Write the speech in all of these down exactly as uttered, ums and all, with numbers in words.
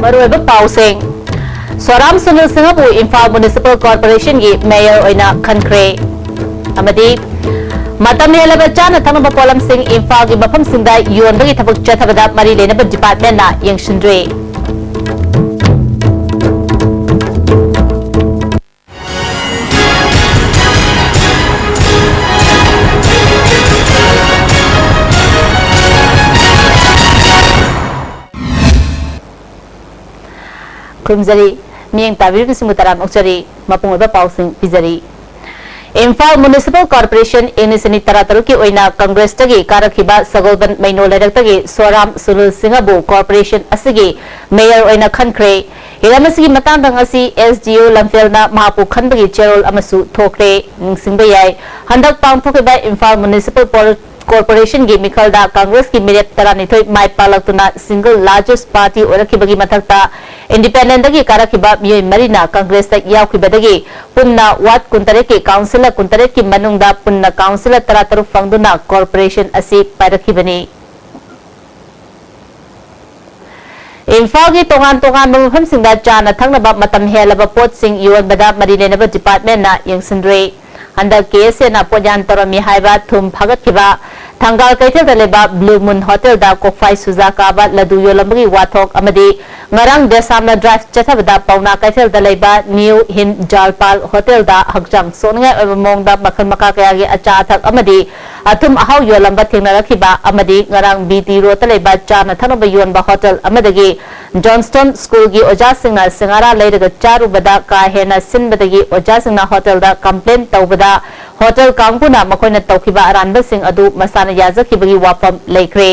ꯃꯔꯨꯑꯣꯏꯕ ꯄꯥꯎꯁꯤꯡ꯫ ꯁꯣꯔꯥꯝ Sunil ꯁꯤꯡꯍꯕꯨ Imphal municipal ꯀꯣꯔꯄꯣꯔꯦꯁꯟꯒꯤ mayor ꯑꯣꯏꯅ ꯈꯟꯈ꯭ꯔꯦ꯫ ꯑꯃꯗꯤ ꯃꯇꯝ ꯍꯦꯜꯂꯕ ꯆꯥꯅ ꯊꯛꯅꯕ ꯄꯣꯠꯂꯝꯁꯤꯡ ꯏꯝꯐꯥꯜꯒꯤ ꯃꯐꯝꯁꯤꯡꯗ ꯌꯣꯟꯕꯒꯤ ꯊꯕꯛ ꯆꯠꯊꯕꯗ ꯃꯔꯤ ꯂꯩꯅꯕ ꯗꯤꯄꯥꯔꯠꯃꯦꯟꯅ ꯌꯦꯡꯁꯤꯟꯗ꯭ꯔꯤ꯫ ꯈꯨꯔꯨꯝꯖꯔꯤ꯫ ꯃꯤꯠꯌꯦꯡ ꯇꯥꯕꯤꯔꯤꯕꯁꯤꯡꯕꯨ ꯇꯔꯥꯝꯅ ꯑꯣꯛꯆꯔꯤ꯫ ꯃꯄꯨꯡ ꯑꯣꯏꯕ ꯄꯥꯎꯁꯤꯡ ꯄꯤꯖꯔꯤ꯫ ꯏꯝꯐꯥꯜ ꯃ꯭ꯌꯨꯅꯤꯁꯤꯄꯥꯜ ꯀꯣꯔꯄꯣꯔꯦꯁꯟ ꯏꯪ ꯂꯤꯁꯤꯡ ꯑꯅꯤ ꯇꯔꯥꯇꯔꯨꯛꯀꯤ ꯑꯣꯏꯅ ꯀꯪꯒ꯭ꯔꯦꯁꯇꯒꯤ ꯀꯥꯔꯛꯈꯤꯕ ꯁꯒꯣꯜꯕꯟ ꯃꯩꯅꯣ ꯂꯩꯔꯛꯇꯒꯤ ꯁꯣꯔꯥꯝ ꯁꯨꯅꯤꯜ ꯁꯤꯡꯍꯕꯨ ꯀꯣꯔꯄꯣꯔꯦꯁꯟ ꯑꯁꯤꯒꯤ ꯃꯦꯌꯔ ꯑꯣꯏꯅ ꯈꯟꯈ꯭ꯔꯦ꯫ ꯍꯤꯔꯝ ꯑꯁꯤꯒꯤ ꯃꯇꯥꯡꯗ ꯉꯁꯤ ꯑꯦꯁ ꯗꯤ ꯑꯣ ꯂꯝꯐꯦꯜꯅ ꯃꯍꯥꯛꯄꯨ ꯈꯟꯕꯒꯤ ꯆꯦꯔꯣꯜ ꯑꯃꯁꯨ ꯊꯣꯛꯈ꯭ꯔꯦ꯫ ꯅꯤꯡꯁꯤꯡꯕ ꯌꯥꯏ, ꯍꯟꯗꯛ ꯄꯥꯡꯊꯣꯛꯈꯤꯕ ꯏꯝꯐꯥꯜ ꯃ꯭ꯌꯨꯅꯤꯁꯤꯄꯥꯜ ꯄꯣꯔ-, ꯀꯣꯔꯄꯣꯔꯦꯁꯟꯒꯤ ꯃꯤꯈꯜꯗ ꯀꯪꯒ꯭ꯔꯦꯁꯀꯤ ꯃꯤꯔꯦꯞ ꯇꯔꯥꯅꯤꯊꯣꯏ ꯃꯥꯏ ꯄꯥꯛꯂꯛꯇꯨꯅ ꯁꯤꯡꯒꯜ ꯂꯥꯔꯖꯦꯁ ꯄꯥꯔꯇꯤ ꯑꯣꯏꯔꯛꯈꯤꯕꯒꯤ ꯃꯊꯛꯇ ꯏꯟꯗꯤꯄꯦꯟꯗꯦꯟꯗꯒꯤ ꯀꯥꯔꯛꯈꯤꯕ ꯃꯤꯑꯣꯏ ꯃꯔꯤꯅ ꯀꯪꯒ꯭ꯔꯦꯁꯇ ꯌꯥꯎꯈꯤꯕꯗꯒꯤ ꯄꯨꯟꯅ ꯋꯥꯔꯗ ꯀꯨꯟꯇꯔꯦꯠꯀꯤ ꯀꯥꯎꯟꯁꯤꯂꯔ ꯀꯨꯟꯇꯔꯦꯠꯀꯤ ꯃꯅꯨꯡꯗ ꯄꯨꯟꯅ ꯀꯥꯎꯟꯁꯤꯂꯔ ꯇꯔꯥꯇꯔꯨꯛ ꯐꯪꯗꯨꯅ ꯀꯣꯔꯄꯣꯔꯦꯁꯟ ꯑꯁꯤ ꯄꯥꯏꯔꯛꯈꯤꯕꯅꯤ꯫ ꯏꯝꯐꯥꯜꯒꯤ ꯇꯣꯉꯥꯟ ꯇꯣꯉꯥꯟꯕ ꯃꯐꯝꯁꯤꯡꯗ ꯆꯥꯅ ꯊꯛꯅꯕ ꯃꯇꯝ ꯍꯦꯜꯂꯕ ꯄꯣꯠꯁꯤꯡ ꯌꯣꯟꯕꯗ ꯃꯔꯤ ꯂꯩꯅꯕ ꯗꯤꯄꯥꯔꯠꯃꯦꯟꯅ ꯌꯦꯡꯁꯤꯟꯗ꯭ꯔꯤ꯫ ꯍꯟꯗꯛ ꯀꯦ ꯑꯦꯁ ꯑꯦꯅ ꯄꯣꯠꯌꯥꯟ ꯇꯧꯔꯝꯃꯤ ꯍꯥꯏꯕ ꯊꯨꯝ ꯐꯥꯒꯠꯈꯤꯕ ꯊꯪꯒꯥꯜ ꯀꯩꯊꯦꯜꯗ ꯂꯩꯕ ꯕ꯭ꯂꯨ ꯃꯨꯟ ꯍꯣꯇꯦꯜꯗ ꯀꯣꯛꯐꯥꯏ ꯁꯨꯖꯥ ꯀꯥꯕ ꯂꯗꯨ ꯌꯣꯜꯂꯝꯕꯒꯤ ꯋꯥꯊꯣꯛ ꯑꯃꯗꯤ ꯉꯔꯥꯡ ꯗꯦꯁꯥꯝꯅ ꯗ꯭ꯔꯥꯏꯚ ꯆꯠꯊꯕꯗ ꯄꯥꯎꯅꯥ ꯀꯩꯊꯦꯜꯗ ꯂꯩꯕ ꯅ꯭ꯌꯨ ꯍꯤꯟ ꯖꯥꯜꯄꯥꯜ ꯍꯣꯇꯦꯜꯗ ꯍꯛꯆꯥꯡ ꯁꯣꯛꯅꯤꯡꯉꯥꯏ ꯑꯣꯏꯕ ꯃꯑꯣꯡꯗ ꯃꯈꯜ ꯃꯈꯥ ꯀꯌꯥꯒꯤ ꯑꯆꯥ ꯑꯊꯛ ꯑꯃꯗꯤ ꯑꯊꯨꯝ ꯑꯍꯥꯎ ꯌꯣꯜꯂꯝꯕ ꯊꯦꯡꯅꯔꯛꯈꯤꯕ ꯑꯃꯗꯤ ꯉꯔꯥꯡ ꯕꯤ ꯇꯤ ꯔꯣꯗꯇ ꯂꯩꯕ ꯆꯥꯅ ꯊꯛꯅꯕ ꯌꯣꯟꯕ ꯍꯣꯇꯦꯜ ꯑꯃꯗꯒꯤ ꯖꯣꯟꯁꯇꯣꯟ ꯁ꯭ꯀꯨꯜꯒꯤ ꯑꯣꯖꯥꯁꯤꯡꯅ ꯁꯤꯡꯍꯥꯔꯥ ꯂꯩꯔꯒ ꯆꯥꯔꯨꯕꯗ ꯀꯥ ꯍꯦꯟꯅ ꯁꯤꯟꯕꯗꯒꯤ ꯑꯣꯖꯥꯁꯤꯡꯅ ꯍꯣꯇꯦꯜꯗ ꯀꯝꯄ꯭ꯂꯦꯟ ꯇꯧꯕꯗ ꯍꯣꯇꯦꯜ ꯀꯥꯡꯕꯨꯅ ꯃꯈꯣꯏꯅ ꯇꯧꯈꯤꯕ ꯑꯔꯥꯟꯕꯁꯤꯡ ꯑꯗꯨ ꯃꯁꯥꯅ ꯌꯥꯖꯈꯤꯕꯒꯤ ꯋꯥꯐꯝ ꯂꯩꯈ꯭ꯔꯦ꯫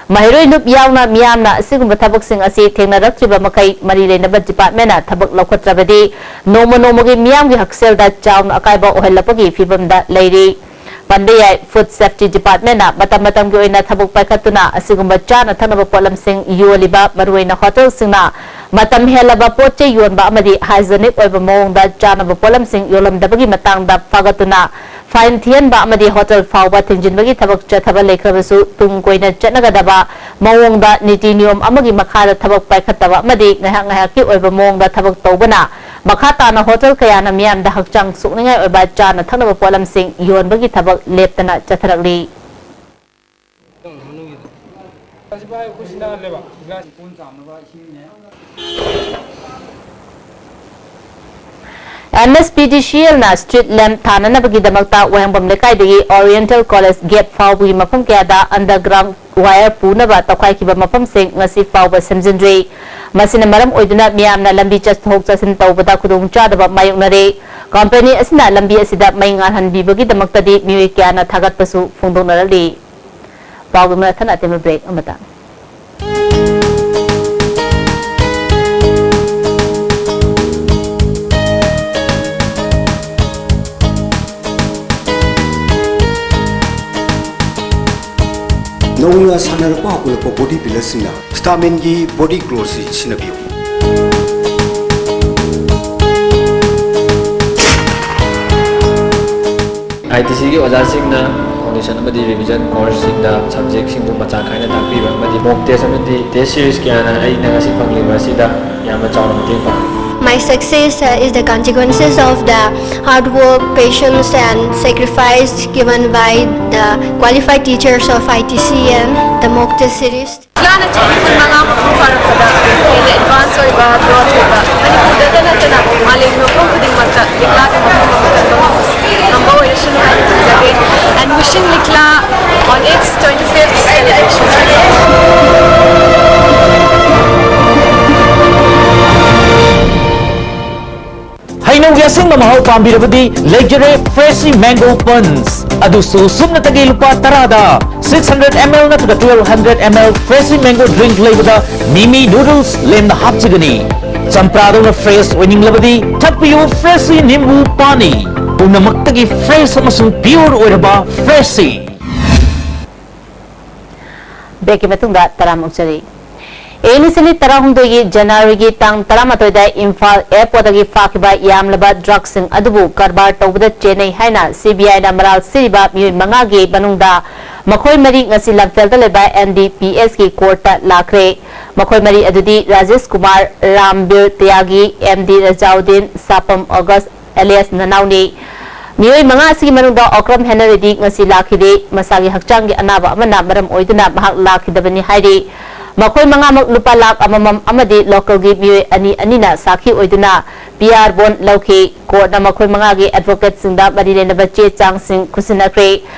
ꯃꯍꯩꯔꯣꯏ ꯂꯨꯞ ꯌꯥꯎꯅ ꯃꯤꯌꯥꯝꯅ ꯑꯁꯤꯒꯨꯝꯕ ꯊꯕꯛꯁꯤꯡ ꯑꯁꯤ ꯊꯦꯡꯅꯔꯛꯇ꯭ꯔꯤꯕ ꯃꯈꯩ ꯃꯔꯤ ꯂꯩꯅꯕ ꯗꯤꯄꯥꯔꯠꯃꯦꯟꯅ ꯊꯕꯛ ꯂꯧꯈꯠꯇ꯭ꯔꯕꯗꯤ ꯅꯣꯡꯃ ꯅꯣꯡꯃꯒꯤ ꯃꯤꯌꯥꯝꯒꯤ ꯍꯛꯁꯦꯜꯗ ꯆꯥꯎꯅ ꯑꯀꯥꯏꯕ ꯑꯣꯏꯍꯜꯂꯛꯄꯒꯤ ꯐꯤꯕꯝꯗ ꯂꯩꯔꯤ꯫ ꯄꯟꯕ ꯌꯥꯏ, ꯐꯨꯗ ꯁꯦꯐꯇꯤ ꯗꯤꯄꯥꯔꯠꯃꯦꯟꯅ ꯃꯇꯝ ꯃꯇꯝꯒꯤ ꯑꯣꯏꯅ ꯊꯕꯛ ꯄꯥꯏꯈꯠꯇꯨꯅ ꯑꯁꯤꯒꯨꯝꯕ ꯆꯥꯅ ꯊꯛꯅꯕ ꯄꯣꯠꯂꯝꯁꯤꯡ ꯌꯣꯜꯂꯤꯕ ꯃꯔꯨꯑꯣꯏꯅ ꯍꯣꯇꯦꯜꯁꯤꯡꯅ ꯃꯇꯝ ꯍꯦꯜꯂꯕ ꯄꯣꯠ ꯆꯩ ꯌꯣꯟꯕ ꯑꯃꯗꯤ ꯍꯥꯏꯖꯅꯤꯛ ꯑꯣꯏꯕ ꯃꯑꯣꯡꯗ ꯆꯥꯅꯕ ꯄꯣꯠꯂꯝꯁꯤꯡ ꯌꯣꯜꯂꯝꯗꯕꯒꯤ ꯃꯇꯥꯡꯗ ꯐꯥꯒꯠꯇꯨꯅ ꯐꯥꯏꯟ ꯊꯤꯍꯟꯕ ꯑꯃꯗꯤ ꯍꯣꯇꯦꯜ ꯐꯥꯎꯕ ꯊꯤꯡꯖꯤꯟꯕꯒꯤ ꯊꯕꯛ ꯆꯠꯊꯕ ꯂꯩꯈ꯭ꯔꯕꯁꯨ ꯇꯨꯡ ꯀꯣꯏꯅ ꯆꯠꯅꯒꯗꯕ ꯃꯑꯣꯡꯗ ꯅꯤꯇꯤ ꯅꯤꯌꯣꯝ ꯑꯃꯒꯤ ꯃꯈꯥꯗ ꯊꯕꯛ ꯄꯥꯏꯈꯠꯇꯕ ꯑꯃꯗꯤ ꯉꯥꯏꯍꯥꯛ ꯉꯥꯏꯍꯥꯛꯀꯤ ꯑꯣꯏꯕ ꯃꯑꯣꯡꯗ ꯊꯕꯛ ꯇꯧꯕꯅ ꯃꯈꯥ ꯇꯥꯅ ꯍꯣꯇꯦꯜ ꯀꯌꯥꯅ ꯃꯤꯌꯥꯝꯗ ꯍꯛꯆꯥꯡ ꯁꯣꯛꯅꯤꯡꯉꯥꯏ ꯑꯣꯏꯕ ꯆꯥꯅ ꯊꯛꯅꯕ ꯄꯣꯠꯂꯝꯁꯤꯡ ꯌꯣꯟꯕꯒꯤ ꯊꯕꯛ ꯂꯦꯞꯇꯅ ꯆꯠꯊꯔꯛꯂꯤ꯫ ꯑꯦꯟ ꯑꯦꯁ ꯄꯤ ꯗꯤ ꯁꯤ ꯑꯦꯜꯅ ꯁ꯭ꯇ꯭ꯔꯤꯠ ꯂꯦꯝꯞ ꯊꯥꯅꯅꯕꯒꯤꯗꯃꯛꯇ ꯋꯥꯍꯦꯡꯕꯝ ꯂꯩꯀꯥꯏꯗꯒꯤ ꯑꯣꯔꯤꯌꯦꯟꯇꯦꯜ ꯀꯣꯂꯦꯖ ꯒꯦꯠ ꯐꯥꯎꯕꯒꯤ ꯃꯐꯝ ꯀꯌꯥꯗ ꯑꯟꯗꯔꯒ꯭ꯔꯥꯎꯟ ꯋꯥꯌꯔ ꯄꯨꯅꯕ ꯇꯧꯈꯥꯏꯈꯤꯕ ꯃꯐꯝꯁꯤꯡ ꯉꯁꯤ ꯐꯥꯎꯕ ꯁꯦꯝꯖꯤꯟꯗ꯭ꯔꯤ꯫ ꯃꯁꯤꯅ ꯃꯔꯝ ꯑꯣꯏꯗꯨꯅ ꯃꯤꯌꯥꯝꯅ ꯂꯝꯕꯤ ꯆꯠꯊꯣꯛ ꯆꯠꯁꯤꯟ ꯇꯧꯕꯗ ꯈꯨꯗꯣꯡꯆꯥꯗꯕ ꯃꯥꯌꯣꯛꯅꯔꯦ꯫ ꯀꯝꯄꯦꯅꯤ ꯑꯁꯤꯅ ꯂꯝꯕꯤ ꯑꯁꯤꯗ ꯃꯩ ꯉꯥꯜꯍꯟꯕꯤꯕꯒꯤꯗꯃꯛꯇꯗꯤ ꯃꯤꯑꯣꯏ ꯀꯌꯥꯅ ꯊꯥꯒꯠꯄꯁꯨ ꯐꯣꯡꯗꯣꯛꯅꯔꯛꯂꯤ꯫ ꯄꯥꯎꯒꯤ ꯃꯊꯪ ꯑꯇꯦꯟꯕ ꯕ꯭ꯔꯦꯛ ꯑꯃꯇ꯫ ꯅꯧꯅ ꯁꯥꯟꯅꯔꯛꯄ ꯍꯧꯒꯠꯂꯛꯄ ꯕꯣꯗꯤ ꯕꯤꯜꯗꯔꯁꯤꯡꯅ ꯁ꯭ꯇꯥꯃꯤꯟꯒꯤ ꯕꯣꯗꯤ ꯒ꯭ꯂꯣꯁꯤ ꯁꯤꯖꯤꯟꯅꯕꯤꯌꯨ꯫ ꯑꯥꯏ ꯇꯤ ꯁꯤꯒꯤ ꯑꯣꯖꯥꯁꯤꯡꯅ ꯐꯥꯎꯟꯗꯦꯁꯟ ꯑꯃꯗꯤ ꯔꯤꯚꯤꯖꯟ ꯀꯣꯔꯁꯁꯤꯡꯗ ꯁꯕꯖꯦꯛꯁꯤꯡꯕꯨ ꯃꯆꯥ ꯈꯥꯏꯅ ꯇꯥꯛꯄꯤꯕ ꯑꯃꯗꯤ ꯃꯣꯛ ꯇꯦꯁ ꯑꯃꯗꯤ ꯇꯦꯁ ꯁꯤꯔꯤꯁ ꯀꯌꯥꯅ ꯑꯩꯅ ꯉꯁꯤ ꯐꯪꯂꯤꯕ ꯑꯁꯤꯗ ꯌꯥꯝꯅ ꯆꯥꯎꯅ ꯃꯇꯦꯡ ꯄꯥꯡꯂꯤ꯫ My success uh, is the consequences of the hard work, patience, and sacrifice given by the qualified teachers of I T C and the mock test series. ꯂꯤꯛꯂꯥꯅ ꯆꯍꯤ ꯀꯨꯟꯃꯉꯥ ꯃꯄꯨꯡ ꯐꯥꯔꯛꯄꯗ ꯍꯦꯟꯅ ꯑꯦꯗꯚꯥꯟꯁ ꯑꯣꯏꯕ ꯒ꯭ꯔꯣꯊ ꯑꯣꯏꯕ ꯃꯅꯤꯄꯨꯔꯗꯗ ꯅꯠꯇꯅ ꯃꯥꯂꯦꯝꯒꯤ ꯃꯐꯝ ꯈꯨꯗꯤꯡꯃꯛꯇ ꯂꯤꯛꯂꯥꯒꯤ ꯃꯐꯝ ꯑꯃ ꯀꯟꯕ ꯉꯝꯕ ꯑꯣꯏꯔꯁꯅꯨ ꯍꯥꯏꯅ ꯈꯟꯖꯒꯦ꯫ And wishing Likla on its twenty-fifth celebration. ꯍꯩꯅꯧꯒꯤ ꯑꯁꯦꯡꯕ ꯃꯍꯥꯎ ꯄꯥꯝꯕꯤꯔꯕꯗꯤ ꯂꯩꯖꯔꯦ Freshie Mango Punch꯫ ꯑꯗꯨꯁꯨ ꯁꯨꯞꯅꯇꯒꯤ ꯂꯨꯄꯥ ꯇꯔꯥꯗ꯫ Six hundred M L ꯅꯠꯇ꯭ꯔꯒ twelve hundred M L Freshie Mango Drink ꯂꯩꯕꯗ ꯃꯤꯃꯤ ꯅꯨꯗꯜꯁ ꯂꯦꯝꯅ ꯍꯥꯞꯆꯒꯅꯤ꯫ ꯆꯝꯄ꯭ꯔꯥꯗꯧꯅ ꯐ꯭ꯔꯦꯁ ꯑꯣꯏꯅꯤꯡꯂꯕꯗꯤ ꯊꯛꯄꯤꯌꯨ Freshie ꯅꯤꯝꯕꯨ ꯄꯥꯅꯤ꯫ ꯄꯨꯝꯅꯃꯛꯇꯒꯤ ꯐ꯭ꯔꯦꯁ ꯑꯃꯁꯨꯡ ꯄꯤꯌꯣꯔ ꯑꯣꯏꯔꯕ Freshie꯫ ꯕ꯭ꯔꯦꯛꯀꯤ ꯃꯇꯨꯡꯗ ꯇꯔꯥꯝꯅ ꯑꯣꯛꯆꯔꯤ꯫ ꯏꯪ ꯂꯤꯁꯤꯡ ꯑꯅꯤ ꯇꯔꯥꯍꯨꯝꯗꯣꯏꯒꯤ ꯖꯅꯋꯥꯔꯤꯒꯤ ꯇꯥꯡ ꯇꯔꯥꯃꯥꯊꯣꯏꯗ ꯏꯝꯐꯥꯜ ꯑꯦꯌꯔꯄꯣꯔꯠꯇꯒꯤ ꯐꯥꯈꯤꯕ ꯌꯥꯝꯂꯕ ꯗ꯭ꯔꯒꯁꯤꯡ ꯑꯗꯨꯕꯨ ꯀꯔꯕꯥꯔ ꯇꯧꯕꯗ ꯆꯦꯟꯅꯩ ꯍꯥꯏꯅ ꯁꯤ ꯕꯤ ꯑꯥꯏꯅ ꯃꯔꯥꯜ ꯁꯤꯔꯤꯕ ꯃꯤꯑꯣꯏ ꯃꯉꯥꯒꯤ ꯃꯅꯨꯡꯗ ꯃꯈꯣꯏ ꯃꯔꯤ ꯉꯁꯤ ꯂꯝꯐꯦꯜꯗ ꯂꯩꯕ ꯑꯦꯟ ꯗꯤ ꯄꯤ ꯑꯦꯁꯀꯤ ꯀꯣꯔꯠꯇ ꯂꯥꯛꯈ꯭ꯔꯦ꯫ ꯃꯈꯣꯏ ꯃꯔꯤ ꯑꯗꯨꯗꯤ Rajesh Kumar, Rambir Tyagi, M D Razauddin, Shapam Ogas alias ꯅꯅꯥꯎꯅꯤ꯫ ꯃꯤꯑꯣꯏ ꯃꯉꯥ ꯑꯁꯤꯒꯤ ꯃꯅꯨꯡꯗ ꯑꯣꯀ꯭ꯔꯝ ꯍꯦꯅꯔꯤꯗꯤ ꯉꯁꯤ ꯂꯥꯛꯈꯤꯗꯦ꯫ ꯃꯁꯥꯒꯤ ꯍꯛꯆꯥꯡꯒꯤ ꯑꯅꯥꯕ ꯑꯃꯅ ꯃꯔꯝ ꯑꯣꯏꯗꯨꯅ ꯃꯍꯥꯛ ꯂꯥꯛꯈꯤꯗꯕꯅꯤ ꯍꯥꯏꯔꯤ꯫ ꯃꯈꯣꯏ ꯃꯉꯥꯃꯛ ꯂꯨꯄꯥ ꯂꯥꯈ ꯑꯃꯃꯝ ꯑꯃꯗꯤ ꯂꯣꯀꯦꯜꯒꯤ ꯃꯤꯑꯣꯏ ꯑꯅꯤ ꯑꯅꯤꯅ ꯁꯥꯈꯤ ꯑꯣꯏꯗꯨꯅ ꯄꯤ ꯑꯥꯔ ꯕꯣꯟ ꯂꯧꯈꯤ꯫ ꯀꯣꯔꯠꯅ ꯃꯈꯣꯏ ꯃꯉꯥꯒꯤ ꯑꯦꯗꯚꯣꯀꯦꯠꯁꯤꯡꯗ ꯃꯔꯤ ꯂꯩꯅꯕ ꯆꯦ ꯆꯥꯡꯁꯤꯡ ꯈꯨꯠꯁꯤꯟꯅꯈ꯭ꯔꯦ꯫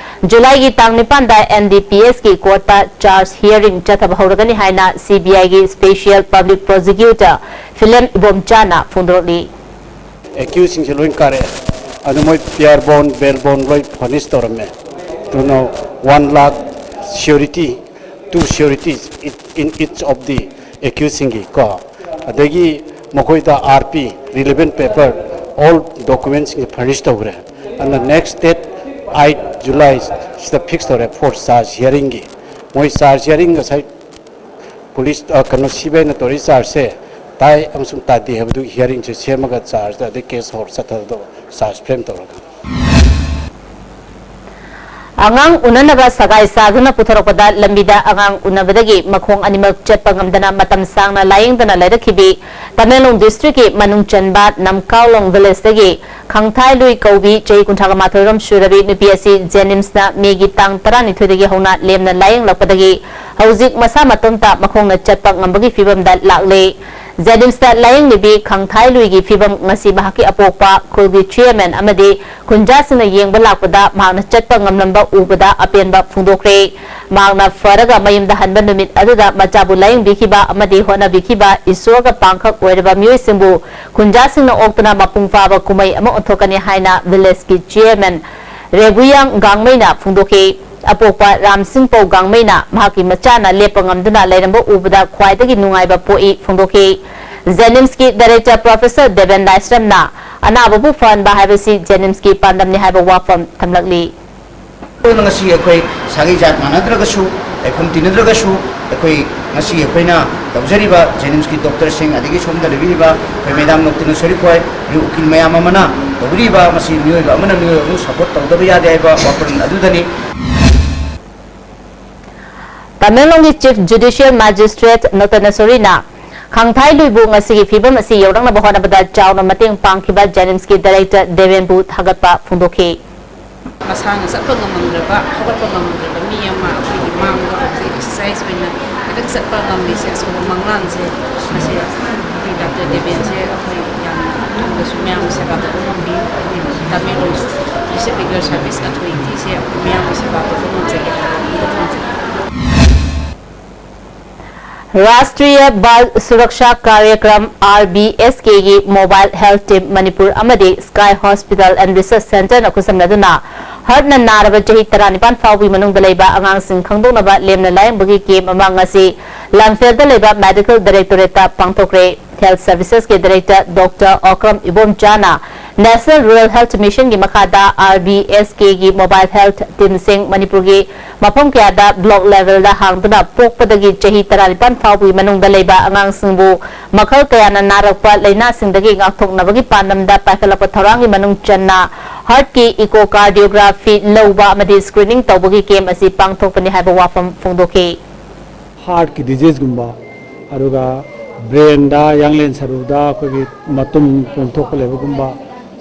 ꯖꯨꯂꯥꯏꯒꯤ ꯇꯥꯡ ꯅꯤꯄꯥꯟꯗ ꯑꯦꯟ ꯗꯤ ꯄꯤ ꯑꯦꯁꯀꯤ ꯀꯣꯔꯠꯇ ꯆꯥꯔꯖ ꯍꯤꯌꯔꯤꯡ ꯆꯠꯊꯕ ꯍꯧꯔꯒꯅꯤ ꯍꯥꯏꯅ ꯁꯤ ꯕꯤ ꯑꯥꯏꯒꯤ ꯁ꯭ꯄꯦꯁꯤꯌꯦꯜ ꯄꯕ꯭ꯂꯤꯛ ꯄ꯭ꯔꯣꯁꯤꯀ꯭ꯌꯨꯇꯔ ꯐꯤꯂꯦꯝ ꯏꯕꯣꯝꯆꯥꯅ ꯐꯣꯡꯗꯣꯔꯛꯂꯤ꯫ ꯑꯦꯀ꯭ꯌꯨꯁꯁꯤꯡꯁꯦ ꯂꯣꯏ ꯀꯥꯔꯛꯑꯦ꯫ ꯑꯗꯨ ꯃꯣꯏ ꯄꯤ ꯑꯥꯔ ꯕꯣꯟ, ꯕꯦꯜ ꯕꯣꯟ ꯂꯣꯏ ꯐꯔꯅꯤꯁ ꯇꯧꯔꯝꯃꯦ꯫ ꯑꯗꯨꯅ one lakh surety, two sureties in each of the ꯑꯦꯀ꯭ꯌꯨꯁꯁꯤꯡꯒꯤ ꯀꯣ, ꯑꯗꯒꯤ ꯃꯈꯣꯏꯗ R P, relevant paper, all ꯗꯣꯀꯨꯃꯦꯟꯁꯤꯡꯁꯦ ꯐꯔꯅꯤꯁ ꯇꯧꯈ꯭ꯔꯦ꯫ ꯑꯗꯨꯅ ꯅꯦꯛꯁ ꯗꯦꯠ ꯑꯥꯏꯠ ꯖꯨꯂꯥꯏ ꯁꯤꯗ ꯐꯤꯛꯁ ꯇꯧꯔꯦ ꯐꯣꯔ ꯆꯥꯔꯖ ꯍꯤꯌꯔꯤꯡꯒꯤ꯫ ꯃꯣꯏ ꯆꯥꯔꯖ ꯍꯤꯌꯔꯤꯡ ꯉꯁꯥꯏ ꯄꯨꯂꯤꯁ, ꯑ, ꯀꯩꯅꯣ, ꯁꯤ ꯕꯤ ꯑꯥꯏꯅ ꯇꯧꯔꯤ ꯆꯥꯔꯖꯁꯦ ꯇꯥꯏ ꯑꯃꯁꯨꯡ ꯇꯥꯗꯦ ꯍꯥꯏꯕꯗꯨꯒꯤ ꯍꯤꯌꯔꯤꯡꯁꯦ ꯁꯦꯝꯃꯒ ꯆꯥꯔꯖ ꯑꯗꯩ ꯀꯦꯁ ꯍꯧꯔ ꯆꯠꯊꯗꯧꯕ, ꯆꯥꯔꯖ ꯐ꯭ꯔꯦꯝ ꯇꯧꯔꯒ꯫ ꯑꯉꯥꯡ ꯎꯅꯅꯕ ꯁꯒꯥꯏ ꯁꯥꯗꯨꯅ ꯄꯨꯊꯣꯔꯛꯄꯗ ꯂꯝꯕꯤꯗ ꯑꯉꯥꯡ ꯎꯅꯕꯗꯒꯤ ꯃꯈꯣꯡ ꯑꯅꯤꯃꯛ ꯆꯠꯄ ꯉꯝꯗꯅ ꯃꯇꯝ ꯁꯥꯡꯅ ꯂꯥꯌꯦꯡꯗꯅ ꯂꯩꯔꯛꯈꯤꯕꯤ ꯇꯃꯦꯡꯂꯣꯡ ꯗꯤꯁꯇ꯭ꯔꯤꯛꯀꯤ ꯃꯅꯨꯡ ꯆꯟꯕ ꯅꯝꯀꯥꯎꯂꯣꯡ ꯚꯤꯂꯦꯖꯇꯒꯤ ꯈꯪꯊꯥꯏꯂꯨꯏ ꯀꯧꯕꯤ ꯆꯍꯤ ꯀꯨꯟꯊ꯭ꯔꯥ ꯃꯥꯊꯣꯏ ꯔꯣꯝ ꯁꯨꯔꯕꯤ ꯅꯨꯄꯤ ꯑꯁꯤ ꯖꯦꯅꯤꯝꯁꯅ ꯃꯦꯒꯤ ꯇꯥꯡ ꯇꯔꯥꯅꯤꯊꯣꯏꯗꯒꯤ ꯍꯧꯅ ꯂꯦꯝꯅ ꯂꯥꯌꯦꯡꯂꯛꯄꯗꯒꯤ ꯍꯧꯖꯤꯛ ꯃꯁꯥ ꯃꯇꯣꯝꯇ ꯃꯈꯣꯡꯅ ꯆꯠꯄ ꯉꯝꯕꯒꯤ ꯐꯤꯕꯝꯗ ꯂꯥꯛꯂꯦ꯫ ꯖꯦꯅꯤꯝꯁꯇ ꯂꯥꯌꯦꯡꯂꯤꯕꯤ ꯈꯪꯊꯥꯏꯂꯨꯏꯒꯤ ꯐꯤꯕꯝ ꯉꯁꯤ ꯃꯍꯥꯛꯀꯤ ꯑꯄꯣꯛꯄ ꯈꯨꯜꯒꯤ ꯆꯤꯌꯔꯃꯦꯟ ꯑꯃꯗꯤ ꯈꯨꯟꯖꯥꯁꯤꯡꯅ ꯌꯦꯡꯕ ꯂꯥꯛꯄꯗ ꯃꯍꯥꯛꯅ ꯆꯠꯄ ꯉꯝꯂꯝꯕ ꯎꯕꯗ ꯑꯄꯦꯟꯕ ꯐꯣꯡꯗꯣꯛꯈ꯭ꯔꯦ꯫ ꯃꯍꯥꯛꯅ ꯐꯔꯒ ꯃꯌꯨꯝꯗ ꯍꯟꯕ ꯅꯨꯃꯤꯠ ꯑꯗꯨꯗ ꯃꯆꯥꯕꯨ ꯂꯥꯌꯦꯡꯕꯤꯈꯤꯕ ꯑꯃꯗꯤ ꯍꯣꯠꯅꯕꯤꯈꯤꯕ ꯏꯁꯣꯔꯒ ꯄꯥꯡꯈꯛ ꯑꯣꯏꯔꯕ ꯃꯤꯑꯣꯏꯁꯤꯡꯕꯨ ꯈꯨꯟꯖꯥꯁꯤꯡꯅ ꯑꯣꯛꯇꯨꯅ ꯃꯄꯨꯡ ꯐꯥꯕ ꯀꯨꯝꯍꯩ ꯑꯃ ꯑꯣꯟꯊꯣꯛꯀꯅꯤ ꯍꯥꯏꯅ ꯚꯤꯂꯦꯖꯀꯤ ꯆꯤꯌꯔꯃꯦꯟ ꯔꯦꯕꯨꯌꯥꯡ ꯒꯥꯡꯃꯩꯅ ꯐꯣꯡꯗꯣꯛꯈꯤ꯫ ꯑꯄꯣꯛꯄ ꯔꯥꯝꯁꯤꯡꯄꯧ ꯒꯥꯡꯃꯩꯅ ꯃꯍꯥꯛꯀꯤ ꯃꯆꯥꯅ ꯂꯦꯞꯄ ꯉꯝꯗꯨꯅ ꯂꯩꯔꯝꯕ ꯎꯕꯗ ꯈ꯭ꯋꯥꯏꯗꯒꯤ ꯅꯨꯡꯉꯥꯏꯕ ꯄꯣꯛꯏ ꯐꯣꯡꯗꯣꯛꯈꯤ꯫ ꯖꯦꯅꯤꯝꯁꯀꯤ ꯗꯥꯏꯔꯦꯛꯇꯔ ꯄ꯭ꯔꯣꯐꯦꯁꯔ ꯗꯦꯕꯦꯟ ꯂꯥꯏꯁ꯭ꯔꯝꯅ ꯑꯅꯥꯕꯕꯨ ꯐꯍꯟꯕ ꯍꯥꯏꯕꯁꯤ ꯖꯦꯅꯤꯝꯁꯀꯤ ꯄꯥꯟꯗꯝꯅꯤ ꯍꯥꯏꯕ ꯋꯥꯐꯝ ꯊꯝꯂꯛꯂꯤ꯫ ꯑꯗꯨꯅ ꯉꯁꯤ ꯑꯩꯈꯣꯏ ꯁꯥꯒꯩ ꯖꯥꯠ ꯃꯥꯟꯅꯗ꯭ꯔꯒꯁꯨ ꯂꯩꯐꯝ ꯇꯤꯟꯅꯗ꯭ꯔꯒꯁꯨ ꯑꯩꯈꯣꯏ ꯉꯁꯤ ꯑꯩꯈꯣꯏꯅ ꯇꯧꯖꯔꯤꯕ ꯖꯦꯅꯤꯝꯁꯀꯤ ꯗꯣꯛꯇꯔꯁꯤꯡ, ꯑꯗꯒꯤ ꯁꯣꯝꯗ ꯂꯩꯕꯤꯔꯤꯕ ꯑꯩꯈꯣꯏ ꯃꯦꯗꯥꯝ ꯅꯣꯛꯇꯤꯅ ꯁꯣꯔꯤꯈꯣꯏ, ꯎꯀꯤꯜ ꯃꯌꯥꯝ ꯑꯃꯅ ꯇꯧꯕꯤꯔꯤꯕ, ꯃꯁꯤ ꯃꯤꯑꯣꯏꯕ ꯑꯃꯅ ꯃꯤꯑꯣꯏꯕ ꯑꯃꯕꯨ ꯁꯄꯣꯔꯠ ꯇꯧꯗꯕ ꯌꯥꯗꯦ ꯍꯥꯏꯕ ꯋꯥꯈꯜꯂꯣꯟ ꯑꯗꯨꯗꯅꯤ꯫ ꯇꯃꯦꯡꯂꯣꯡꯒꯤ Chief Judicial Magistrate ꯅꯣꯇꯅ ꯁꯣꯔꯤꯅ ꯈꯥꯡꯊꯥꯏꯂꯨꯏꯕꯨ ꯉꯁꯤꯒꯤ ꯐꯤꯕꯝ ꯑꯁꯤ ꯌꯧꯔꯛꯅꯕ ꯍꯣꯠꯅꯕꯗ ꯆꯥꯎꯅ ꯃꯇꯦꯡ ꯄꯥꯡꯈꯤꯕ ꯖꯦꯅꯤꯝꯁꯀꯤ ꯗꯥꯏꯔꯦꯛꯇꯔ ꯗꯦꯕꯦꯟꯕꯨ ꯊꯥꯒꯠꯄ ꯐꯣꯡꯗꯣꯛꯈꯤ꯫ ꯃꯁꯥꯅ ꯆꯠꯄ ꯉꯝꯃꯝꯗ꯭ꯔꯕ, ꯍꯧꯒꯠꯄ ꯉꯝꯃꯝꯗ꯭ꯔꯕ ꯃꯤ ꯑꯃ ꯑꯩꯈꯣꯏꯒꯤ ꯃꯥꯡꯗ ꯍꯧꯖꯤꯛ ꯑꯦꯛꯁꯔꯁꯥꯏꯁ ꯑꯣꯏꯅ ꯈꯤꯇꯪ ꯆꯠꯄ ꯉꯝꯃꯤꯁꯦ, ꯑꯆꯧꯕ ꯃꯪꯂꯥꯟꯁꯦ꯫ ꯃꯁꯤ ꯑꯩꯈꯣꯏ ꯗꯥꯛꯇꯔ ꯗꯦꯕꯦꯟꯁꯦ ꯑꯩꯈꯣꯏ ꯌꯥꯝꯅ ꯊꯨꯡꯅꯁꯨ ꯃꯌꯥꯝꯒꯤ ꯁꯦꯕꯥ ꯇꯧꯕ ꯉꯝꯕꯤ, ꯑꯩꯈꯣꯏꯒꯤ Tamenglong District Legal Service Authority ꯁꯦ ꯑꯩꯈꯣꯏ ꯃꯌꯥꯝꯒꯤ ꯁꯦꯕꯥ ꯇꯧꯕ ꯉꯝꯖꯒꯦ ꯍꯥꯏꯕ ꯋꯥꯐꯝꯁꯦ꯫ ꯔꯥꯁꯇ꯭ꯔꯤꯌ ꯕꯥꯜ Suraksha ꯀꯥꯔꯌꯀ꯭ꯔꯝ, R B S K ꯒꯤ Mobile Health Team ꯃꯅꯤꯄꯨꯔ ꯑꯃꯗꯤ Sky Hospital and Research Center ꯅ ꯈꯨꯠꯁꯝꯅꯗꯨꯅ ꯍꯔꯠꯅ ꯅꯥꯔꯕ ꯆꯍꯤ ꯇꯔꯥꯅꯤꯄꯥꯟ ꯐꯥꯎꯕꯒꯤ ꯃꯅꯨꯡꯗ ꯂꯩꯕ ꯑꯉꯥꯡꯁꯤꯡ ꯈꯪꯗꯣꯛꯅꯕ ꯂꯦꯝꯅ ꯂꯥꯌꯦꯡꯕꯒꯤ ꯀꯦꯝꯞ ꯑꯃ ꯉꯁꯤ ꯂꯥꯡꯐꯦꯜꯗ ꯂꯩꯕ Medical Directorate ꯇ ꯄꯥꯡꯊꯣꯛꯈ꯭ꯔꯦ꯫ Health Services ꯀꯤ Director Doctor Okram ꯏꯕꯣꯝꯆꯥꯅ National Rural Health Mission ꯒꯤ ꯃꯈꯥꯗ R B S K ꯒꯤ Mobile Health Team ꯁꯤꯡ ꯃꯅꯤꯄꯨꯔꯒꯤ ꯃꯐꯝ ꯀꯌꯥꯗ block level ꯗ ꯍꯥꯡꯗꯨꯅ ꯄꯣꯛꯄꯗꯒꯤ ꯆꯍꯤ ꯇꯔꯥꯅꯤꯄꯥꯟ ꯐꯥꯎꯕꯒꯤ ꯃꯅꯨꯡꯗ ꯂꯩꯕ ꯑꯉꯥꯡꯁꯤꯡꯕꯨ ꯃꯈꯜ ꯀꯌꯥꯅ ꯅꯥꯔꯛꯄ ꯂꯥꯏꯅꯥꯁꯤꯡꯗꯒꯤ ꯉꯥꯛꯊꯣꯛꯅꯕꯒꯤ ꯄꯥꯟꯗꯝꯗ ꯄꯥꯏꯈꯠꯂꯛꯄ ꯊꯧꯔꯥꯡꯒꯤ ꯃꯅꯨꯡ ꯆꯟꯅ heart ꯀꯤ echocardiography ꯂꯧꯕ ꯑꯃꯗꯤ screening ꯇꯧꯕꯒꯤ ꯀꯦꯝꯞ ꯑꯁꯤ ꯄꯥꯡꯊꯣꯛꯄꯅꯤ ꯍꯥꯏꯕ ꯋꯥꯐꯝ ꯐꯣꯡꯗꯣꯛꯈꯤ꯫ Heart ꯀꯤ disease ꯀꯨꯝꯕ, ꯑꯗꯨꯒ brain ꯗ, ꯌꯥꯡꯂꯦꯟ ꯁꯔꯨꯗ ꯑꯩꯈꯣꯏꯒꯤ ꯃꯇꯨꯝ ꯄꯣꯝꯊꯣꯛꯄ ꯂꯩꯕꯒꯨꯝꯕ,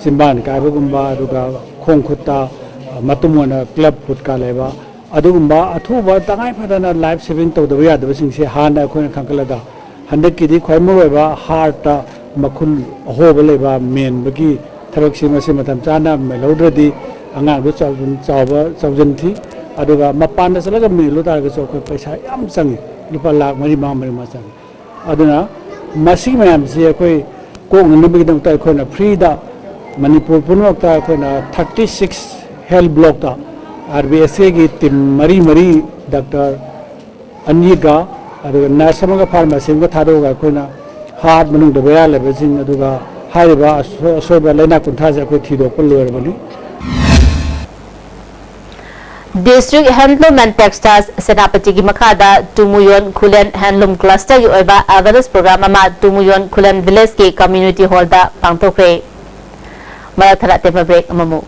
ꯆꯤꯟꯕꯥꯟ ꯀꯥꯏꯕꯒꯨꯝꯕ, ꯑꯗꯨꯒ ꯈꯣꯡ ꯈꯨꯠꯇ ꯃꯇꯨꯝ ꯑꯣꯏꯅ club foot ꯀ ꯂꯩꯕ, ꯑꯗꯨꯒꯨꯝꯕ ꯑꯊꯨꯕ ꯇꯉꯥꯏ ꯐꯗꯅ life saving ꯇꯧꯗꯕ ꯌꯥꯗꯕꯁꯤꯡꯁꯦ ꯍꯥꯟꯅ ꯑꯩꯈꯣꯏꯅ ꯈꯪꯒꯠꯂꯒ, ꯍꯟꯗꯛꯀꯤꯗꯤ ꯈ꯭ꯋꯥꯏ ꯃꯔꯨꯑꯣꯏꯕ heart ꯇ ꯃꯈꯨꯟ ꯑꯍꯣꯕ ꯂꯩꯕ ꯃꯦꯟꯕꯒꯤ ꯊꯕꯛꯁꯤ ꯃꯁꯤ ꯃꯇꯝ ꯆꯥꯅ ꯃꯦꯜꯍꯧꯗ꯭ꯔꯗꯤ ꯑꯉꯥꯡꯗꯨ ꯆꯥꯎꯖꯟ-, ꯆꯥꯎꯕ ꯆꯥꯎꯖꯟ ꯊꯤ꯫ ꯑꯗꯨꯒ ꯃꯄꯥꯟꯗ ꯆꯠꯂꯒ ꯃꯦꯜꯂꯨ ꯇꯥꯔꯒꯁꯨ ꯑꯩꯈꯣꯏ ꯄꯩꯁꯥ ꯌꯥꯝ ꯆꯪꯉꯤ, ꯂꯨꯄꯥ ꯂꯥꯈ ꯃꯔꯤ ꯃꯉꯥ, ꯃꯔꯤ ꯃꯉꯥ ꯆꯪꯉꯤ꯫ ꯑꯗꯨꯅ ꯃꯁꯤ ꯃꯌꯥꯝꯁꯤ ꯑꯩꯈꯣꯏ ꯀꯣꯛꯅꯅꯕꯒꯤꯗꯃꯛꯇ ꯑꯩꯈꯣꯏꯅ free ꯗ ꯃꯅꯤꯄꯨꯔ ꯄꯨꯝꯅꯃꯛꯇ ꯑꯩꯈꯣꯏꯅ thirty six health block ꯇ R B S K ꯒꯤ team ꯃꯔꯤ ꯃꯔꯤ, doctor ꯑꯅꯤꯒ ꯑꯗꯨꯒ nurse ꯑꯃꯒ pharmacy ꯑꯃꯒ ꯊꯥꯗꯣꯛꯑꯒ ꯑꯩꯈꯣꯏꯅ heart ꯃꯅꯨꯡꯗ ꯕꯦꯔꯥ ꯂꯩꯕꯁꯤꯡ ꯑꯗꯨꯒ ꯍꯥꯏꯔꯤꯕ ꯑꯁꯣ-, ꯑꯁꯣꯏꯕ ꯂꯥꯏꯅꯥ ꯀꯨꯟꯊ꯭ꯔꯥꯁꯦ ꯑꯩꯈꯣꯏ ꯊꯤꯗꯣꯛꯄ ꯂꯣꯏꯔꯕꯅꯤ꯫ District Handloom and Textiles ꯁꯦꯅꯥꯄꯇꯤꯒꯤ ꯃꯈꯥꯗ ꯇꯨꯃꯨꯌꯣꯟ ꯈꯨꯂꯦꯟ Handloom Clusterꯒꯤ ꯑꯣꯏꯕ awareness program ꯑꯃ ꯇꯨꯃꯨꯌꯣꯟ ꯈꯨꯂꯦꯟ Villageꯀꯤ Community Hallꯗ ꯄꯥꯡꯊꯣꯛꯈ꯭ꯔꯦ꯫ ꯃꯔꯛ ꯊꯠꯅ ꯑꯇꯦꯟꯕ break ꯑꯃꯃꯨꯛ꯫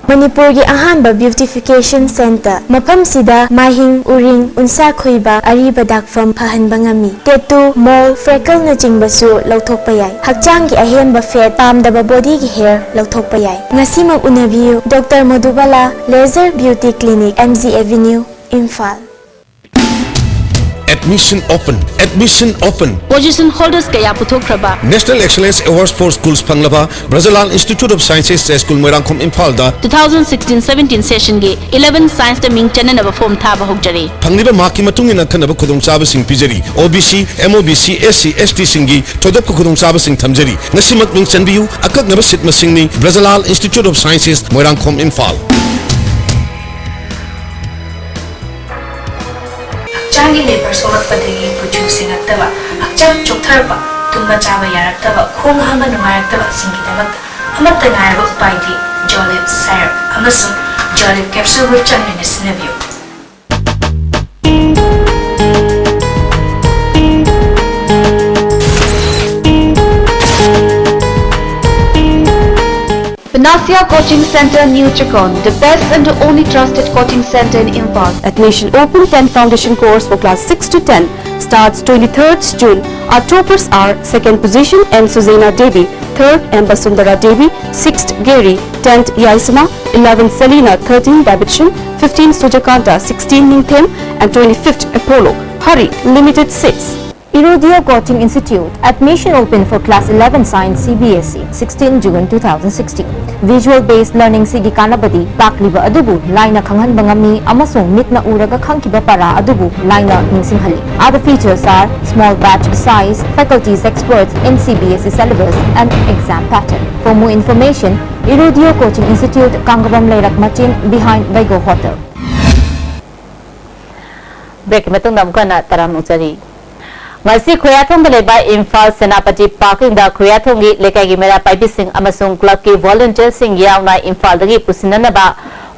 ꯃꯅꯤꯄꯨꯔꯒꯤ ꯑꯍꯥꯟꯕ beautification centre, ꯃꯐꯝꯁꯤꯗ ꯃꯥꯏꯍꯤꯡ, ꯎꯔꯤꯡ, ꯎꯟꯁꯥ ꯈꯣꯏꯕ, ꯑꯔꯤꯕ ꯗꯥꯛꯐꯝ ꯐꯍꯟꯕ ꯉꯝꯃꯤ꯫ Tattoo, mole, freckleꯅꯆꯤꯡꯕꯁꯨ ꯂꯧꯊꯣꯛꯄ ꯌꯥꯏ꯫ ꯍꯛꯆꯥꯡꯒꯤ ꯑꯍꯦꯟꯕ fat, ꯄꯥꯝꯗꯕ bodyꯒꯤ hair ꯂꯧꯊꯣꯛꯄ ꯌꯥꯏ꯫ ꯉꯁꯤꯃꯛ ꯎꯅꯕꯤꯌꯨ, Doctor Madhubala Laser Beauty Clinic, M G Avenue, Imphal. Admission open, admission open. Position holders ꯀꯌꯥ ꯄꯨꯊꯣꯛꯈ꯭ꯔꯕ National Excellence Awards for Schools ꯐꯪꯂꯕ Brajalal Institute of Sciences high school Moirangkhom ꯏꯝꯐꯥꯜꯗ two thousand sixteen seventeen sessionꯒꯤ eleven scienceꯇ ꯃꯤꯡ ꯆꯟꯅꯅꯕ form ꯊꯥꯕ ꯍꯧꯖꯔꯦ꯫ ꯐꯪꯂꯤꯕ markꯀꯤ ꯃꯇꯨꯡ ꯏꯟꯅ ꯑꯈꯟꯅꯕ ꯈꯨꯗꯣꯡꯆꯥꯕꯁꯤꯡ ꯄꯤꯖꯔꯤ꯫ O B C, M O B C, S C, S Tꯁꯤꯡꯒꯤ ꯊꯣꯏꯗꯣꯛꯄ ꯈꯨꯗꯣꯡꯆꯥꯕꯁꯤꯡ ꯊꯝꯖꯔꯤ꯫ ꯉꯁꯤꯃꯛ ꯃꯤꯡ ꯆꯟꯕꯤꯌꯨ꯫ ꯑꯀꯛꯅꯕ seat ꯃꯁꯤꯡꯅꯤ꯫ ꯕ꯭ꯔꯖꯂꯥꯜ Institute of Sciences, Moirangkhom, Imphal. ꯍꯛꯆꯥꯡꯒꯤ ꯂꯩꯕꯔ ꯁꯣꯛꯂꯛꯄꯗꯒꯤ ꯀꯨꯆꯨ ꯁꯦꯡꯉꯛꯇꯕ, ꯍꯛꯆꯥꯡ ꯆꯣꯛꯊꯔꯛꯄ, ꯇꯨꯝꯕ ꯆꯥꯕ ꯌꯥꯔꯛꯇꯕ, ꯈꯣꯡ ꯍꯥꯝꯕ ꯅꯨꯡꯉꯥꯏꯔꯛꯇꯕꯁꯤꯡꯒꯤꯗꯃꯛꯇ ꯑꯃꯠꯇ ꯉꯥꯏꯔꯕ ꯎꯄꯥꯏꯗꯤ Jolib Syrup ꯑꯃꯁꯨꯡ Jolib Capsule Root ꯆꯥꯡ ꯅꯥꯏꯅ ꯁꯤꯖꯤꯟꯅꯕꯤꯌꯨ꯫ Panacea Coaching Centre, New Chakan, the best and the only trusted coaching centre in Imphal. Admission open. Ten foundation course for class six to ten starts twenty-third June. Our toppers are second position M Suzaina Devi, third M Basundara Devi, sixth Gary, tenth Yaisama, eleventh Selina, thirteenth Babichin, fifteenth Sujakanta, sixteenth Ningthem, and twenty-fifth Apollo. Hurry, limited seats. Irudio Coaching Institute, admission open for class eleven science C B S E, sixteen June two thousand sixteen. Visual based learning ꯁꯤꯒꯤ ꯀꯥꯟꯅꯕꯗꯤ ꯇꯥꯛꯂꯤꯕ ꯑꯗꯨꯕꯨ ꯂꯥꯏꯅ ꯈꯪꯍꯟꯕ ꯉꯝꯃꯤ ꯑꯃꯁꯨꯡ ꯃꯤꯠꯅ ꯎꯔꯒ ꯈꯪꯈꯤꯕ ꯄꯔꯥ ꯑꯗꯨꯕꯨ ꯂꯥꯏꯅ ꯅꯤꯡꯁꯤꯡꯍꯜꯂꯤ꯫ Other features are small batch size, faculties experts in C B S E syllabus and exam pattern. For more information, Irudio Coaching Institute, ꯀꯥꯡꯒꯕꯝ ꯂꯩꯔꯛ ꯃꯆꯤꯟ, behind Vego Hotel. Breakꯀꯤ ꯃꯇꯨꯡꯗ ꯑꯃꯨꯛ ꯍꯟꯅ ꯇꯔꯥꯝꯅ ꯑꯣꯛꯆꯔꯤ꯫ ꯉꯁꯤ ꯈꯨꯌꯥꯊꯣꯡꯗ ꯂꯩꯕ ꯏꯝꯐꯥꯜ ꯁꯦꯅꯥꯄꯇꯤ parkingꯗ ꯈꯨꯌꯥꯊꯣꯡꯒꯤ ꯂꯩꯀꯥꯏꯒꯤ ꯃꯩꯔꯥ ꯄꯥꯏꯕꯤꯁꯤꯡ ꯑꯃꯁꯨꯡ clubꯀꯤ volunteerꯁꯤꯡ ꯌꯥꯎꯅ ꯏꯝꯐꯥꯜꯗꯒꯤ ꯄꯨꯁꯤꯟꯅꯅꯕ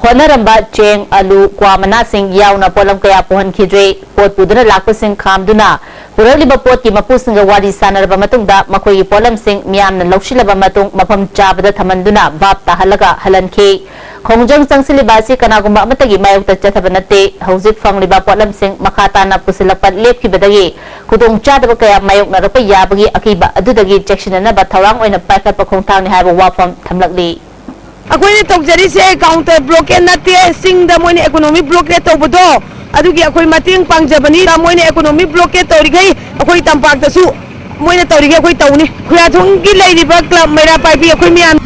ꯍꯣꯠꯅꯔꯝꯕ ꯆꯦꯡ, ꯑꯂꯨ, ꯀ꯭ꯋꯥ ꯃꯅꯥꯁꯤꯡ ꯌꯥꯎꯅ ꯄꯣꯠꯂꯝ ꯀꯌꯥ ꯄꯨꯍꯟꯈꯤꯗ꯭ꯔꯦ꯫ ꯄꯣꯠ ꯄꯨꯗꯨꯅ ꯂꯥꯛꯄꯁꯤꯡ ꯈꯥꯝꯗꯨꯅ ꯄꯨꯔꯛꯂꯤꯕ ꯄꯣꯠꯀꯤ ꯃꯄꯨꯁꯤꯡꯒ ꯋꯥꯔꯤ ꯁꯥꯟꯅꯔꯕ ꯃꯇꯨꯡꯗ ꯃꯈꯣꯏꯒꯤ ꯄꯣꯠꯂꯝꯁꯤꯡ ꯃꯤꯌꯥꯝꯅ ꯂꯧꯁꯤꯜꯂꯕ ꯃꯇꯨꯡ ꯃꯐꯝ ꯆꯥꯕꯗ ꯊꯝꯍꯟꯗꯨꯅ ꯚꯥꯞ ꯇꯥꯍꯜꯂꯒ ꯍꯜꯍꯟꯈꯤ꯫ ꯈꯣꯡꯖꯪ ꯆꯪꯁꯤꯜꯂꯤꯕ ꯑꯁꯤ ꯀꯅꯥꯒꯨꯝꯕ ꯑꯃꯠꯇꯒꯤ ꯃꯥꯌꯣꯛꯇ ꯆꯠꯊꯕ ꯅꯠꯇꯦ꯫ ꯍꯧꯖꯤꯛ ꯐꯪꯂꯤꯕ ꯄꯣꯠꯂꯝꯁꯤꯡ ꯃꯈꯥ ꯇꯥꯅ ꯄꯨꯁꯤꯜꯂꯛꯄ ꯂꯦꯞꯈꯤꯕꯗꯒꯤ ꯈꯨꯗꯣꯡꯆꯥꯗꯕ ꯀꯌꯥ ꯃꯥꯌꯣꯛꯅꯔꯛꯄ ꯌꯥꯕꯒꯤ ꯑꯀꯤꯕ ꯑꯗꯨꯗꯒꯤ ꯆꯦꯛꯁꯤꯟꯅꯅꯕ ꯊꯧꯔꯥꯡ ꯑꯣꯏꯅ ꯄꯥꯏꯈꯠꯄ ꯈꯣꯡꯊꯥꯡꯅꯤ ꯍꯥꯏꯕ ꯋꯥꯐꯝ ꯊꯝꯂꯛꯂꯤ꯫ ꯑꯩꯈꯣꯏꯅ ꯇꯧꯖꯔꯤꯁꯦ counter blockade ꯅꯠꯇꯦ, ꯆꯤꯡꯗ ꯃꯣꯏꯅ economic blockade ꯇꯧꯕꯗꯣ, ꯑꯗꯨꯒꯤ ꯑꯩꯈꯣꯏ ꯃꯇꯦꯡ ꯄꯥꯡꯖꯕꯅꯤ꯫ ꯃꯣꯏꯅ economic blockade ꯇꯧꯔꯤꯈꯩ ꯑꯩꯈꯣꯏ ꯇꯝꯄꯥꯛꯇꯁꯨ ꯃꯣꯏꯅ ꯇꯧꯔꯤꯈꯩ ꯑꯩꯈꯣꯏ ꯇꯧꯅꯤ꯫ ꯈꯨꯌꯥꯊꯣꯡꯒꯤ ꯂꯩꯔꯤꯕ club ꯃꯩꯔꯥ ꯄꯥꯏꯕꯤ ꯑꯩꯈꯣꯏ ꯃꯌꯥꯝ꯫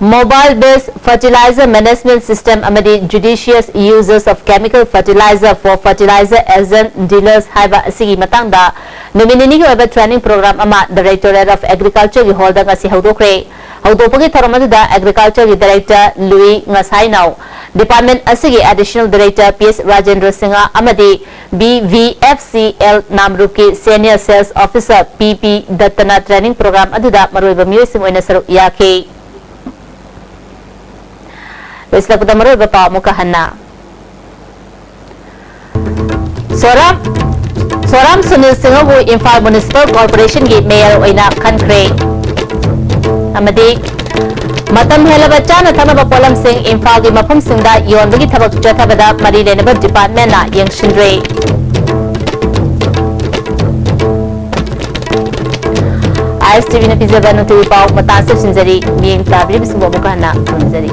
Mobile based fertilizer management system ꯑꯃꯗꯤ judicious uses of chemical fertilizer for fertilizer agent dealers ꯍꯥꯏꯕ ꯑꯁꯤꯒꯤ ꯃꯇꯥꯡꯗ ꯅꯨꯃꯤꯠ ꯅꯤꯅꯤꯒꯤ ꯑꯣꯏꯕ training program ꯑꯃ Directorate of Agriculture ꯒꯤ hall ꯗ ꯉꯁꯤ ꯍꯧꯗꯣꯛꯈ꯭ꯔꯦ꯫ ꯍꯧꯗꯣꯛꯄꯒꯤ ꯊꯧꯔꯝ ꯑꯗꯨꯗ Agriculture ꯒꯤ Director ꯂꯨꯏ ꯉꯁꯥꯏꯅꯥꯎ, department ꯑꯁꯤꯒꯤ Additional Director P S Rajendra Singh ꯑꯃꯗꯤ B V F C L ꯅꯥꯝꯔꯨꯞꯀꯤ Senior Sales Officer ꯄꯤ ꯄꯤ ꯗꯠꯇꯅ training program ꯑꯗꯨꯗ ꯃꯔꯨꯑꯣꯏꯕ ꯃꯤꯑꯣꯏꯁꯤꯡ ꯑꯣꯏꯅ ꯁꯔꯨꯛ ꯌꯥꯈꯤ꯫ ꯂꯣꯏꯁꯤꯜꯂꯛꯄꯗ ꯃꯔꯨꯑꯣꯏꯕ ꯄꯥꯎ ꯑꯃꯨꯛꯀ ꯍꯟꯅ꯫ ꯁꯣꯔꯥꯝ, ꯁꯣꯔꯥꯝ ꯁꯨꯅꯤꯜ ꯁꯤꯡꯍꯕꯨ ꯏꯝꯐꯥꯜ Municipal Corporation ꯒꯤ Mayor ꯑꯣꯏꯅ ꯈꯟꯈ꯭ꯔꯦ꯫ ꯑꯃꯗꯤ ꯃꯇꯝ ꯍꯦꯜꯂꯕ ꯆꯥꯅ ꯊꯛꯅꯕ ꯄꯣꯠꯂꯝꯁꯤꯡ ꯏꯝꯐꯥꯜꯒꯤ ꯃꯐꯝꯁꯤꯡꯗ ꯌꯣꯟꯕꯒꯤ ꯊꯕꯛ ꯆꯠꯊꯕꯗ ꯃꯔꯤ ꯂꯩꯅꯕ department ꯅ ꯌꯦꯡꯁꯤꯟꯗ꯭ꯔꯦ꯫ ꯑꯥꯏ ꯑꯦꯁ ꯇꯤ ꯚꯤ ꯅ ꯄꯤꯖꯕ ꯅꯨꯡꯇꯤꯒꯤ ꯄꯥꯎ ꯃꯇꯥꯡ ꯑꯁꯤꯗ ꯂꯣꯏꯁꯤꯟꯖꯔꯤ꯫ ꯃꯤꯠꯌꯦꯡ ꯇꯥꯕꯤꯔꯤꯕꯁꯤꯡꯕꯨ ꯑꯃꯨꯛꯀ ꯍꯟꯅ ꯈꯨꯔꯨꯝꯖꯔꯤ꯫